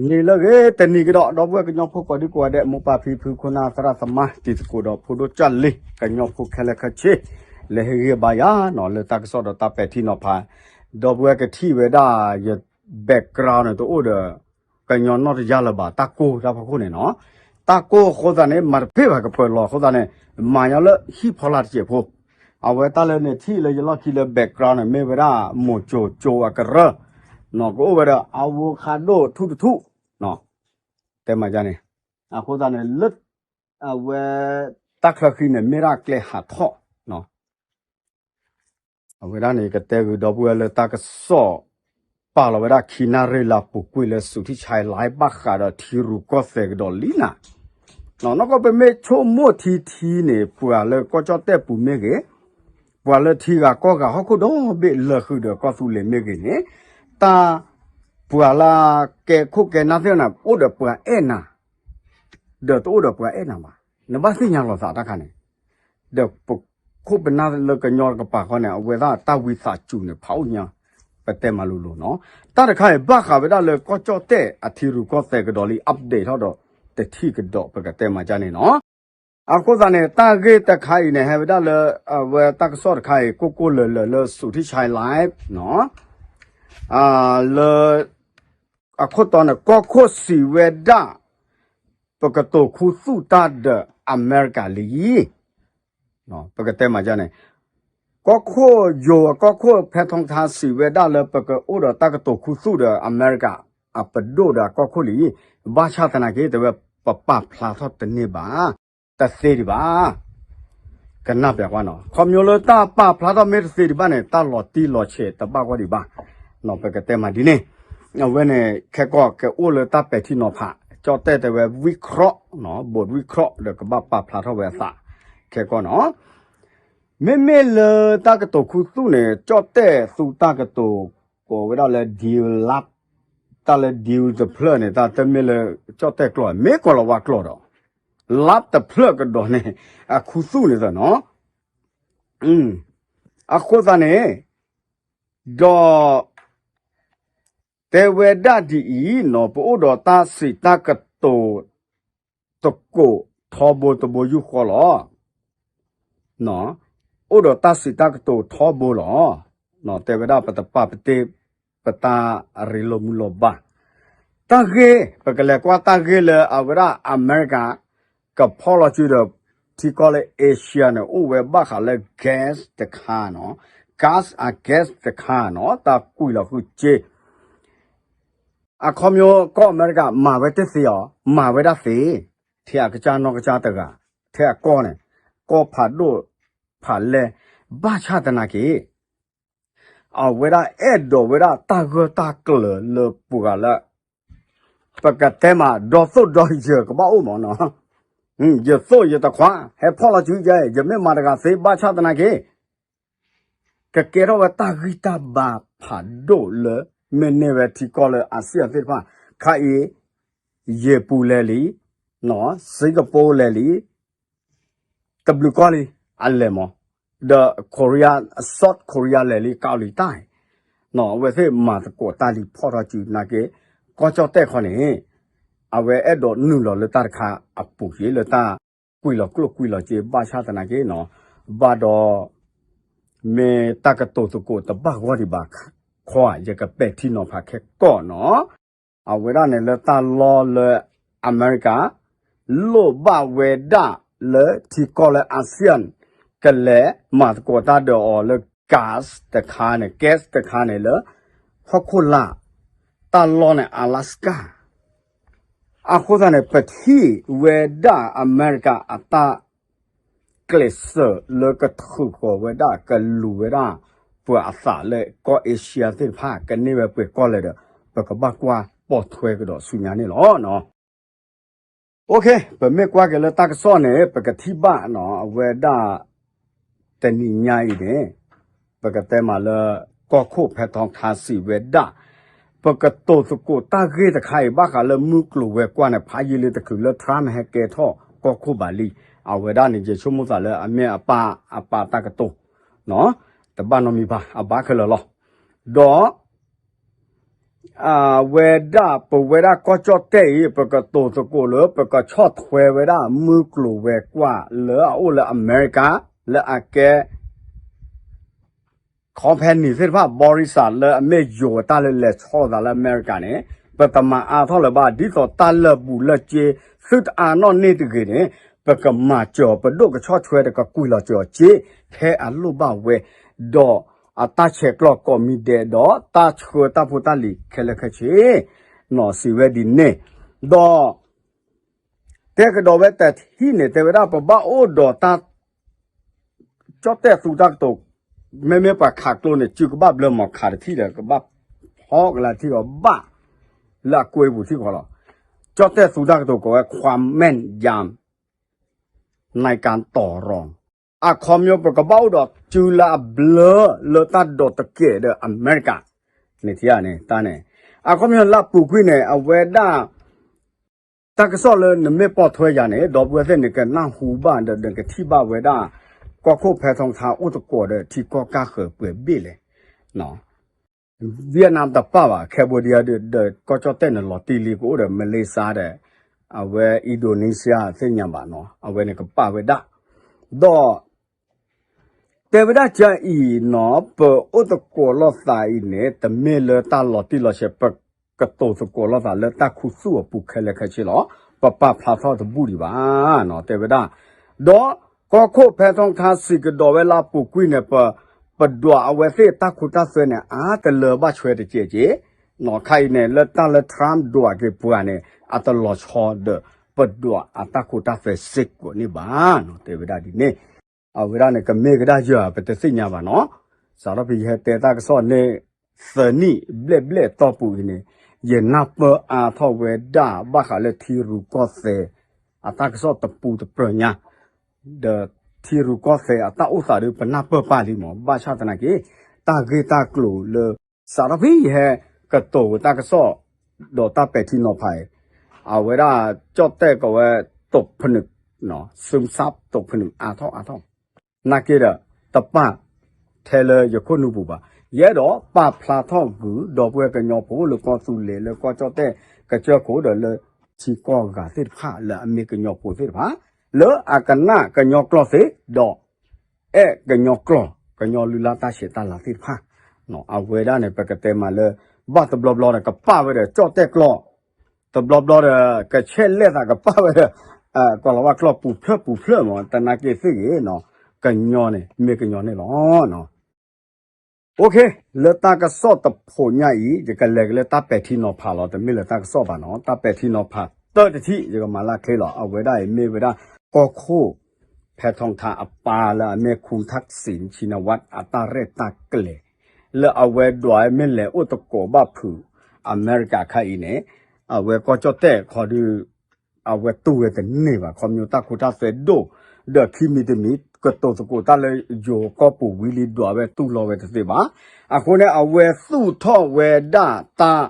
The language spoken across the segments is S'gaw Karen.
နံၤလၢအဂ့ၤ တနံၤကဒီး ဒီပုၢ်ဝဲၢ်ကညီဖိကိးဒံကိးဂၤဒဲး မိၢ်ပၢ်ဖံဖု ခိၣ်နၢ်သရၣ်သမါ တံၤသကိးဒီးဖိဒိၣ်ကၢ်လံၤ ကညီဖိခဲလၢာ်ခဲဆ့ လၢဟ့ၣ်ဂံၢ်ဘါယၤနီၤ လၢတၢ်ကစီၣ်ဒီးတၢ်ပဲာ်ထံနီၤဖး ဒီပုၢ်ဝဲၢ်ကထံၣ်ဝဲဒၣ်ယ background န့ၣ် တအိၣ်ဒီး ကညီနီၢ်တယၢ်လၢၤဘၣ် တၢ်ကိၢ်တၢ်ဖီခိၣ်န့ၣ်နီၤ. တၢ်ကိၢ်အဃိသတးန့ၣ် မၤတပ့ၢ်ဘၣ်ကပၢၤလီၤအဃိသတးန့ၣ် မၤညီလၢဟံၣ်ဖီလာ်တစဲးဖိ အဝဲတၢ်လၢနထံၣ်လၢယလီၢ်ခံလၢ background န့ၣ် မ့ၢ်ဝဲဒၣ် မိၢ်ကၠိကၠိအကရၢ နီၤ ကအိၣ်ဝဲဒီး အဝိခါဒိၣ်ထူၣ်တထူၣ် တဲမၤဒ်န့ၣ် အဃိသတးန့ၣ် လၢ အဝဲ တၢ်ချၢဃံန့ၣ် မ့ၢ်ဒၣ်ကျဲဟးထီၣ် အဝဲဒၣ်န့ၣ် ကတဲဂုာ်ဒီပုၢ်ဝဲၢ်လၢတၢ်ကစီၣ် ပာ်လီၤဝဲဒၣ်ခံနၣ်ရံၣ်လၢအပူၤကွံာ်လၢ စူးထံၣ်ဆဲးလဲး ဘၣ်ဃးဒီးထံရူၢ်ကီၢ်သဲးကဒီးလံနၤ နီၢ်ကီၢ်ပမ့ၢ်ဆိကမိၣ်ထံထံန့ၣ် ပှၤလၢကီၢ်ကၠီၣ်တဲၣ်ပူၤမ့ၢ်ဂ့ၤ, ပှၤလၢထံဂၤကီၢ်ဂၤဟီၣ်ခိၣ်ဒီဘ့ၣ်လၢာ်ဃုာ်ဒီးကီၢ်သူလ့ၤမ့ၢ်ဂ့ၤန့ၣ်, တၢ် ပှၤလၢကဲခိၣ်ကဲနၢ်သ့ၣ်တဖၣ်န့ၣ် အိၣ်ဒီးပှၤအဲၣ်နၤ ဒီးတအိၣ်ဒီးပှၤအဲၣ်နၤဘၣ်. နဘၣ်သ့ၣ်ညါလီၤသးတၢ်ခါန့ၣ်, ဒီးပခိၣ်ပနၢ်လၢကညီကပၤဃီန့ၣ် အဝဲဒၣ်တၢ်ဝံသးစူၤန့ၣ် ဖးအိၣ်ညါ, ပတဲမၤလိၤလိၤနီၤ. တၢ်တခါအံၤ ဘၣ်ဃးဝဲဒၣ်လၢကီၢ်ကၠီၣ်တဲၣ်အထံရူၢ်ကီၢ်သဲးကဒီးလံ update ထီၣ်ဒီး တထံၣ်ကဒီး ပကတဲမၤဒ်န့ၣ်နီၤ. အဃိသတးန့ၣ် တၢ်ဂ့ၢ်တခါအံၤန့ၣ် ဟဲဝဲဒၣ်လၢ အဝဲတၢ်ကစီၣ်တခါအံၤ ကိၢ်ကိၢ်လၢၤလၢၤလၢ စူးထံၣ်ဆဲးလဲး နီၤ လၢ အခိၣ်တီန့ၣ် ကီၢ်ခိၣ်စံးဝဲဒၣ် ပကတိၤခူသူၣ်တၢ်ဒီးအမဲရကၤလံ, ပကတဲမၤဒ်န့ၣ်, ကီၢ်ခိၣ်ယိၤ ကီၢ်ခိၣ်ဖဲထီထါစံးဝဲဒၣ်လၢ ပကအိၣ်ဒီးတၢ်ကတိၤခူသူၣ်ဒီးအမဲရကၤ အပဒိၣ်ဒီးအကီၢ်ခိၣ်လံ, ဘၣ်ဆၣ်သနာ်က့ တဲဝဲ ပပာ်ဖျါထီၣ်တန့ၢ်ဘၣ်, တသ့ဒံးဘၣ် ကနၢ်ပၢၢ်ကွၢ်နီၤ, ခီဖျိလၢတၢ်ပာ်ဖျါထီၣ်မ့ၢ်တသ့ဒံးဘၣ်န့ၣ် တၢ်လီၤတံၢ်လီၤဆဲးတဘၣ်ဂီၢ်ဒံးဘၣ်, ပကတဲမၤဒ်န့ၣ်, အဝဲန့ၣ် ခဲကီၢ်ကအိၣ်လၢတၢ်ပဲာ်ထံနီၤဖး, ကၠီၣ်တဲၣ်တဲဝဲ ဝံခရီး, ဘိးဝံခရီး ဒီးကဘၣ်ပာ်ဖျါထီၣ်ဝဲအသး, ခဲကီၢ်နီၤ, မ့မ့ၢ်လၢတၢ်ကတိၤခူသူၣ်န့ၣ် ကၠီၣ်တဲၣ်သူတၢ်ကတိၤ ကိးဝဲဒၣ်လၢ deal လါ, တၢ်လၢ deal တဖျၢၣ်န့ၣ် တၢ်တမ့ၢ်လၢ ကၠီၣ်တဲၣ်ကျိာ် မ့ၢ်ကိးလီၤဝါကျိာ်ဒီး လါတဖျၢၣ်ကဒီးန့ၣ် အခူသူၣ်န့ၣ်သနီၤ, အဃိသတးန့ၣ် ဒီး တဲဝဲဒၣ်ဒ်အံၤနီၤ, ပအိၣ်ဒီးတၢ်စံးတၢ်ကတိၤ သကိးထီဘိတဘိယူၢ်ဃီလီၤ. အိၣ်ဒီးတၢ်စံးတၢ်ကတိၤထီဘိလီၤ. တဲဝဲဒၣ်ပတပာ်ပတ့ ပတၢ်ရ့လိာ်မုာ်လိာ်ဘၣ်. တၢ်ဂ့ၢ် ပကလဲၤကွၢ်တၢ်ဂ့ၢ်လၢအဝဲဒၣ်အမဲရကၤ ကဖီၣ်လီၤစုဒီး ထံကီၢ်လၢ Asia န့ၣ် အိၣ်ဝဲဘၣ်ဃးလၢ gas တခါနီၤ, gas အ gas တခါနီၤ, တၢ်ကွံာ်လီၤဃုာ်စ့ အခီပညီကီၢ်အမဲရကၤမၤဝဲတသ့အီၤ, မၤဝဲဒၣ်သ့, ထဲအကစၢ်နီၢ်ကစၢ်တဂၤ, ထဲအကီၢ်န့ၣ်, ကီၢ်ဖးဒိၣ်ဖးလဲၢ်, ဘၣ်ဆၣ်သနာ်က့ အဝဲဒၣ်အဲၣ်ဒိးဝဲဒၣ်တၢ်ဂၢၢ်တၢ်ကျၢၤလၢပှၤလၢ ပကတဲမး ဒီသိၣ်ဒီယၢၤကဘၣ်အိၣ်မးနီၤ, ယသိၣ်ယတခွါ ဟဲဖီၣ်လီၤစုယဲ, ယမ့ၢ်မၤတဂၤသ့ ဘၣ်ဆၣ်သနာ်က့ ကကဲထီၣ်ဝဲတၢ်ဂံၢ်တၢ်ဘါဖးဒိၣ်လၢ မ့ၢ်န့ၢ်ဝဲထံကီၢ်လၢ Asia သ့ၣ်တဖၣ်, ခါအံၤ ယပူၤလဲၤလံ, Singapore လဲၤလံ, တဘျုးကီၢ်လံ, အလဲၤမး, ဒီး Korea, South Korea လဲၤလံ, ကီၤလံၤတၢ်, အဝဲသ့ၣ်မၤသကိးတၢ်လံဖီၣ်ထီၣ်စုနာ်က့, ကီၢ်ကၠီၣ်တဲၣ်ခီန့ၣ်, အဝဲအဲၣ်ဒိးနုာ်လီၤလၢတၢ်တခါအပူၤက့ၤ လၢတၢ်ကွံာ်လီၤကျိၣ်ကွံာ်လီၤစ့ ဘၣ်ဆၣ်သနာ်က့နီၤ, ဘၣ်ဒီး မ့ၢ်တၢ်ကတိၤသကိးတဘၣ်ဂီၢ်ဒံးဘၣ်, ခီဧါ ယကပဲာ်ထံနီၤဖးခဲကီၢ်နီၤ, အဝဲဒၣ်န့ၣ်လၢတၢ်လီၢ်လၢအမဲရကၤ လိၣ်ဘၣ်ဝဲဒၣ်လၢထံကီၢ်လၢ Asia ကလဲၤမၤသကိးတၢ်ဒီးအီၤလၢ gas တခါန့ၣ်, gas တခါန့ၣ်လၢ ဟီၣ်ခိၣ်လာ်, တၢ်လီၢ်န့ၣ် Alaska အဃိသတးန့ၣ် ပထံၣ်ဝဲဒၣ်အမဲရကၤအတၢ်ကျဲးစၢးလၢကထုးဃီၤဝဲဒၣ် ကလူၤဝဲဒၣ် ပှၤအသးလၢကီၢ် Asia သ့ၣ်တဖၣ် ကန့ၢ်ဝဲပှဲၤကီၢ်လဲၣ်ဒီး ပကဘၣ်ကွၢ်ပိာ်ထွဲကဒီးဆူညါန့ၣ်လီၤ. ပမ့ၢ်ကွၢ်က့ၤလၢတၢ်ကစီၣ်န့ၣ် ပကထံၣ်ဘၣ်နီၤ အဝဲဒၣ် တနံၤညါအံၤန့ၣ် ပကတဲမးလၢ ကီၢ်ခိၣ်ဖဲထီထါစံးဝဲဒၣ် ပကတိၤသကိးတၢ်ဂ့ၢ်တခါအံၤ ဘၣ်ဃးလၢမုၢ်ကျိၤဝဲၤကွာ်န့ၣ် ဖးယံာ်လံတချုးလၢ Trump ဟဲကဲထီၣ်ကီၢ်ခိၣ်ဘၣ်လံ. အဝဲဒၣ်န့ၣ် ယဆိကမိၣ်သးလၢအမ့ၢ်အပၢ်အပၢ်တၢ်ကတိၤ တဘၣ်နီတမံၤဘၣ် အဘၣ်ခဲလၢာ်လီၤ. ဒီး အဝဲဒၣ် ပဝဲဒၣ်ကီၢ်ကၠီၣ်တဲၣ်အံၤ ပကတိၤသကိးလၢ ပကဆီၣ်ထွဲဝဲဒၣ်မုၢ်ကျိၤဝဲၤကွာ်လၢအအိၣ်လၢအမဲရကၤ လၢအကဲ company သ့ၣ်တဖၣ် ဘီရံစၢ်လၢအမ့ၢ်ယိၤအတၢ်လၢလဲၤဆီသးလၢအမဲရကၤန့ၣ် ပတမၤအါထီၣ်လၢၤဘၣ် ဒ်သိးတၢ်လၢာ်ဘူၣ်လၢာ်စ့ သုတအါနီၣ်န့ၢ်တဂ့ၤန့ၣ် ပကမၤစၢၤအီၤ ပဒိၣ်ကဆီၣ်ထွဲဒီးကကွံာ်လီၤစၢၤအီၤစ့ ဖဲအလိၣ်ဘၣ်ဝဲ ဒီးအတၢ်ဆဲးကျိးကိးမံၤဒဲး ဒီးတၢ်ဆှၢတၢ်ဖိတၢ်လံၤခဲလၢာ်ခဲဆ့ နီၢ်စံးဝဲဒ်န့ၣ် ဒီး တဲကဒီးဝဲတထံၣ်န့ၣ် တဲဝဲဒၣ်ပဘၣ်အိၣ်ဒီးတၢ် ကၠီၣ်တဲၣ်သူတၢ်ကတိၤ မ့မ့ၢ်ပှၤခးကျိန့ၣ် စုကဘၣ်ဘျၢမၤခးတထံၣ်ဒီး ကဘၣ်ဖီကလၢထံအီၤဘၣ် လၢအကွဲပူၤထံဃီလီၤ. ကၠီၣ်တဲၣ်သူတၢ်ကတိၤကိးဝဲ ความแม่นยำ ในการต่อรอง အခီပညီပကဘၣ်အိၣ်ဒီးစုလၢအဘျၢလၢတၢ်ဒိးတကဲးဒီးအမဲရကၤ န့ၣ်ထံၣ်န့ၣ် တၢ်န့ၣ် အခီပညီလၢအပူၤကွံာ်န့ၣ် အဝဲဒၣ် တၢ်ကစီၣ်လၢနမ့ၢ်ပိာ်ထွဲယၤန့ၣ် ဒီပုၢ်ဝဲၢ်သ့ၣ်န့ၣ် ကနၢ်ဟူဘၣ်ဒီး နကထံၣ်ဘၣ်ဝဲဒၣ် ကီၢ်ခိၣ်ဖဲထီထါအိၣ်သကိးဒီးထံကီၢ်ကၢ်ဃၢၤပှဲၤဘ့ၣ်လဲၣ် Vietnam တပာ်ဘၣ် Cambodia ဒီး ကီၢ်ကၠီၣ်တဲၣ်န့ၣ်လီၤတံၢ်လံ ကအိၣ်ဒီး Malaysia ဒီး အဝဲ Indonesia သ့ၣ်ညါဘၣ်နီၤ အဝဲန့ၣ်ကပာ်ဝဲဒၣ် ဒီး တဲဝဲဒၣ်ကအံၤနီၤ ပအိၣ်သကိးလိာ်သးအံၤန့ၣ် တမ့ၢ်လၢတၢ်လီၤတံၢ်လီၤဆဲး ပကတိၤသကိးလိာ်သးလၢတၢ်ခူသူၣ်အပူၤခဲလၢာ်ခဲဆ့လီၤ. ပပာ်ဖျါထီၣ်တဘူၣ်ဒံးဘၣ်နီၤ တဲဝဲဒၣ် ဒီးကီၢ်ခိၣ်ဖဲထီထါစံးကဒီးဝဲလၢအပူၤကွံာ်န့ၣ် ပ ပဒွးအဝဲသ့ၣ်တၢ်ခိတၢ်သွဲန့ၣ် အါတလၢဘၣ်ဆွဲတကဲးက့ နီၤ ခါအံၤန့ၣ် လၢတၢ်လၢ Trump ဒွးက့ၤပှၤန့ၣ် အတလီၤဆီဒီး ပဒွးအတၢ်ခိတၢ်သွဲစ့ၢ်ကီးန့ၣ်ဘၣ်နီၤ တဲဝဲဒၣ်ဒ်န့ၣ် အဝဲဒၣ်န့ၣ် ကမ့ၢ်ကဒါယၤ ပတသ့ၣ်ညါဘၣ်နီၤ စးထီၣ်ဖဲယဟဲတဲတၢ်ကစီၣ်န့ၣ် သၢနံၣ်ဘျဲၣ်ဘျဲၣ်တီၢ်ပူၤအံၤန့ၣ် ယနၢ်ပၢၢ်အါထီၣ်ဝဲဒၣ် ဘၣ်ဃးလၢထံရူၢ်ကီၢ်သဲး အတၢ်ကစီၣ်တပူၤတပြၢၤညါ ဒီးထံရူၢ်ကီၢ်သဲးအတၢ်အိၣ်သးဒီး ပနၢ်ပၢၢ်ပာ်လံမး ဘၣ်ဆၣ်သနာ်က့ တၢ်ဂ့ၢ်တၢ်ကျိၤလၢ စးထီၣ်ဖဲယဟဲကတိၤဝဲတၢ်ကစီၣ် ဒီးတၢ်ပဲာ်ထံနီၤဖးအံၤ အဝဲဒၣ်ကၠီၣ်တဲၣ်ကိးဝဲ တိာ်ဖနုာ် စူးစမ်း တိာ်ဖနုာ်အါထီၣ်အါထီၣ် နာ်က့ဒီး တပာ်ထဲလၢယခိၣ်နူာ်ပူၤဘၣ် ယအဲၣ်ဒိးပာ်ဖျါထီၣ်ဂုာ် ဒီပုၢ်ဝဲၢ်ကညီဖိလၢကီၢ်သူလ့ၤ လၢကီၢ်ကၠီၣ်တဲၣ်ကစၢၢ်ခိၣ်ဒီးလၢထံကီၢ်ဂၤသ့ၣ်တဖၣ် လၢအမ့ၢ်ကညီဖိသ့ၣ်တဖၣ် လၢအကနၣ်ကညီကျိာ်သ့ ဒီး အဲၣ်ကညီကျိာ် ကညီလုၢ်လၢ်တၢ်ဆဲးတၢ်လၤသ့ၣ်တဖၣ် အဝဲဒၣ်န့ၣ် ပကတဲမးလၢ ဘၣ်တဘျီဘျီဒီး ကပာ်ဝဲဒီးကၠီၣ်တဲၣ်ကျိာ် တဘျီဘျီဒီး ကဆဲးလဲၣ်သးကပာ်ဝဲဒီး ကီၢ်လီၤဝါကျိာ်ပူၤဖျၢၣ်ပူၤဖျၢၣ်မး တနာ်က့သ့ၣ်ဂ့ၤနီၤ ကညီန့ၣ် မ့ၢ်ကညီန့ၣ်လီၤ. OK လၢတၢ်ကစီၣ်တဖိးညါအံၤ ယကလဲၤက့ၤလၢတၢ်ပဲာ်ထံနီၤဖးလီၤ တမ့ၢ်လၢတၢ်ကစီၣ်ဘၣ်နီၤ တၢ်ပဲာ်ထံနီၤဖးတၢတထံၣ် ယကမၤလၢချ့လီၤ အဝဲဒၣ်အံၤမ့ၢ်ဝဲဒၣ် ကီၢ်ခိၣ် ဖဲထီထါအပၢ်လၢအမ့ၢ် ခူထၣ်စံး ဆံနဝး အတၢ်ရဲၣ်တၢ်ကျဲၤ လၢအဝဲဒွးမ့ၢ်လဲၤအိၣ်သကိးဘၣ်ဖုး အမဲရကၤခါအံၤန့ၣ် အဝဲကီၢ်ကၠီၣ်တဲၣ်ခီဒု အဝဲတူၢ်ဝဲတန့ၢ်ဘၣ် ခီဖျိတၢ်ခိတၢ်သွဲဒိၣ် ဒီးခံမံၤတမံၤ ကတိၤသကိးတၢ်လၢယိၤကီၢ်ပူၤဝံၤလံဒွးဝဲတူၢ်လိာ်ဝဲတသ့ဘၣ်. အဃိန့ၣ် အဝဲသူၣ်ထီၣ်ဝဲဒၣ်တၢ်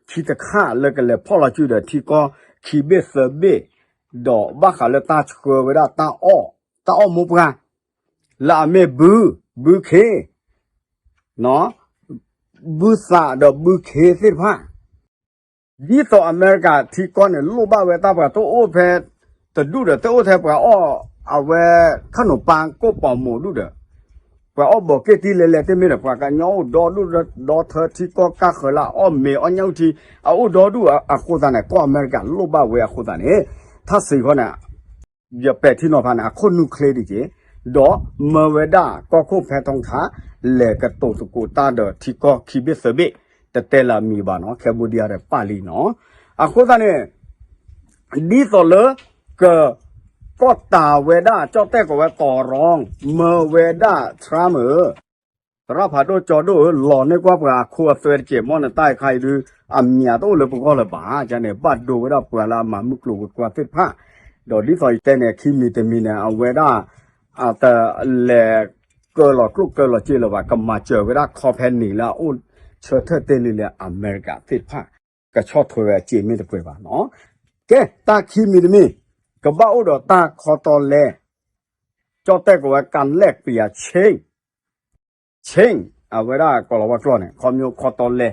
ခံတခါလၢကလဲၤဖီၣ်လီၤစုဒီးထံကီၢ်ခံဘ့ၣ်သၢဘ့ၣ်, ဒီးဘၣ်ဃးလၢတၢ်ဆှၢဝဲဒၣ်တၢ်အီၣ်, တၢ်အီၣ်မိၢ်ပှၢ်, လၢအမ့ၢ်ဘု, ဘုခ့, ဘုသးဒီးဘုခ့သ့ၣ်တဖၣ်, ဒ်သိးအမဲရကၤထံကီၢ်န့ၣ် လိၣ်ဘၣ်ဝဲတၢ်ပှၤတအိၣ်ဖဲတဒူၣ်ဒီး တအိၣ်ထဲပှၤအီၣ်အဝဲ ခၣ်နိၣ်ပၢ်ကိၣ်ပီၤမိၣ်ဒူၣ်ဒီး ပှၤအီၣ်ဘီးက့ၣ်တံၢ်လဲၤလဲၤတမ့ၢ်ဒီး ပှၤကညီအိၣ်ဒီဒူၣ်ဒီထၢထံကီၢ်ကၢ်ဃၢၤလၢအအီၣ်မ့ၤအီၣ်ညၣ်အုၣ်ထံ အအိၣ်ဒီဒူၣ်အဃိသတးန့ၣ် ကီၢ်အမဲရကၤလိၣ်ဘၣ်ဝဲအဃိသတးန့ၣ် ထၣ်စံးဃီန့ၣ် ယပဲာ်ထံနီၤဖးန့ၣ် အခိၣ်နူာ်ချ့ဒ်က့ၤ, ဒီးမၢဝဲဒၣ်ကီၢ်ခိၣ်ဖဲထီထါ လဲၤကတိၤသကိးတၢ်ဒီးထံကီၢ်ခံဘ့ၣ်သၢဘ့ၣ်, တတဲလၢအမံၤဘၣ်နီၤ Cambodia ဒီးပာ်လံနီၤ, အဃိသတးန့ၣ် ဒ်သိးလၢ က ကီၢ်တၢ်ဝဲဒၣ် ကၠီၣ်တဲၣ်ကိးဝဲတီၤရီ မၢဝဲဒၣ် Trump ဧၢ, သရၣ်ဖးဒိၣ်ကၠီဒိၣ်ဧၢ, လီၤန့ၢ်ကွၢ်ပှၤအခိအသွဲတက့ၢ် မ်နတၢ်အံၤခါအံၤဒုး အမံၤတအိၣ်လၢပဂီၢ်လၢၤဘၣ်, ကန့ၣ် ဘၣ်ဒိဝဲဒၣ်ပှၤလၢအမၤမုၢ်ကျိၤဝဲၤကွာ်သ့ၣ်တဖၣ်, ဒီးဒ်သိးယတဲန့ၣ် ခံမံၤတမံၤန့ၣ် အဝဲဒၣ် အတလဲၤကၢလီၤကျိၣ်ကၢလီၤစ့လၢၤဘၣ်, ကမၤစၢၤဝဲဒၣ် company လၢအအိၣ်ဆၢထၢၣ်တ့ၢ်လံလၢအမဲရကၤသ့ၣ်တဖၣ်, ကဆီၣ်ထွဲဝဲအစ့မ့ၢ်တပှဲၤဘၣ်နီၤ, ကဲ တၢ်ခံမံၤတမံၤ ကဘၣ်အိၣ်ဒီးတၢ်ခီတီလဲ, ကၠီၣ်တဲၣ်ကိးဝဲ การแลกเปลี่ยน change change အဝဲဒၣ်ကီၢ်လီၤဝါကျိာ်န့ၣ် ခီဖျိခီတီလဲ,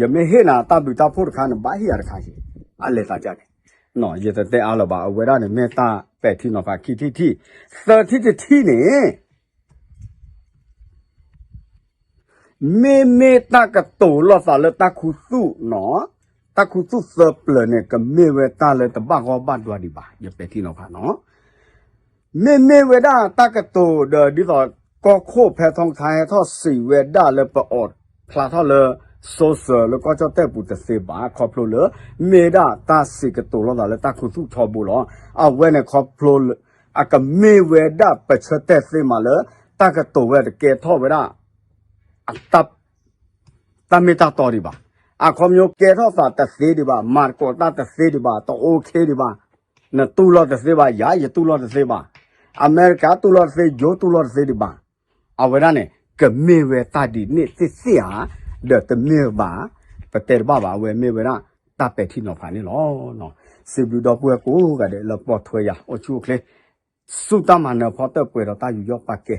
ယမ့ၢ်ဟ့ၣ်နၤတၢ်ဘျုးတၢ်ဖှိၣ်တခါန့ၣ် ဘၣ်ဟ့ၣ်ယၤတခါက့ၤ, အလဲၤသးဒ်န့ၣ်, ယတတဲအါလၢၤဘၣ်. အဝဲဒၣ်န့ၣ်မ့ၢ်တၢ်ပဲာ်ထံနီၤဖးခံထံၣ်တထံၣ်, သၢထံၣ်တထံၣ်န့ၣ် မ့မ့ၢ်တၢ်ကတိၤလိာ်သးလၢတၢ်ခူသူၣ်နီၤ, တၢ်ခူသူၣ်သၢပျၢၤန့ၣ် ကမ့ၢ်ဝဲတၢ်လၢတဘၣ်ဂီၢ်ဘၣ်ဒွါဒံးဘၣ်, ယပဲာ်ထံနီၤဖးနီၤ. မ့မ့ၢ်ဝဲဒၣ်တၢ်ကတိၤဒီး ဒ်သိးကီၢ်ခိၣ်ဖဲထီၣ်ခါဟဲထီၣ်စံးဝဲဒၣ်လၢပအိးဖျါထီၣ်လၢ social လၢကီၢ်ကၠီၣ်တဲၣ်ပူၤတသ့ဘၣ်, ခီဖျိလၢ မ့ၢ်ဒၣ်တၢ်စံးကတိၤလိာ်သးလၢတၢ်ခူသူၣ်ထီဘိလီၤ. အဝဲန့ၣ်ခီဖျိလၢ အကမ့ၢ်ဝဲဒၣ်ပဆၢတဲာ်သ့မးလၢ တၢ်ကတိၤဝဲတကဲထီၣ်ဝဲဒၣ် တၢ်မ့ၢ်တၢ်တီဒံးဘၣ်. အခီပညီကဲထီၣ်သးတသ့ဒံးဘၣ်, မၤသကိးတၢ်တသ့ဒံးဘၣ်, တအိၣ်ခ့ဒံးဘၣ်, နတူၢ်လိာ်တသ့ဘၣ်, ယၤယတူၢ်လိာ်တသ့ဘၣ်, အမဲရကၤတူၢ်လိာ်တသ့, ယိၤတူၢ်လိာ်တသ့ဒံးဘၣ်. အဝဲဒၣ်န့ၣ် ကမ့ၢ်ဝဲတၢ်ဒ်န့ၣ်သ့ၣ်သ့ၣ်ဧါ, ဒီးတမ့ၢ်ဘၣ်, ပတဲတဘၣ်ဘၣ်, အဝဲမ့ၢ်ဝဲဒၣ်တၢ်ပဲာ်ထံနီၤဖးန့ၣ်လီၤ. စံးဘျုးဒီပုၢ်ဝဲၢ်ကိးဂၤဒဲးလၢပိာ်ထွဲယၤ အိၣ်ဆူၣ်အိၣ်ချ့, ဆူၣ်တၢ်မၤနၢၤဖီတၢၣ်ပှဲၤဒီးတၢ်ယူးယီၣ်ပာ်ကဲ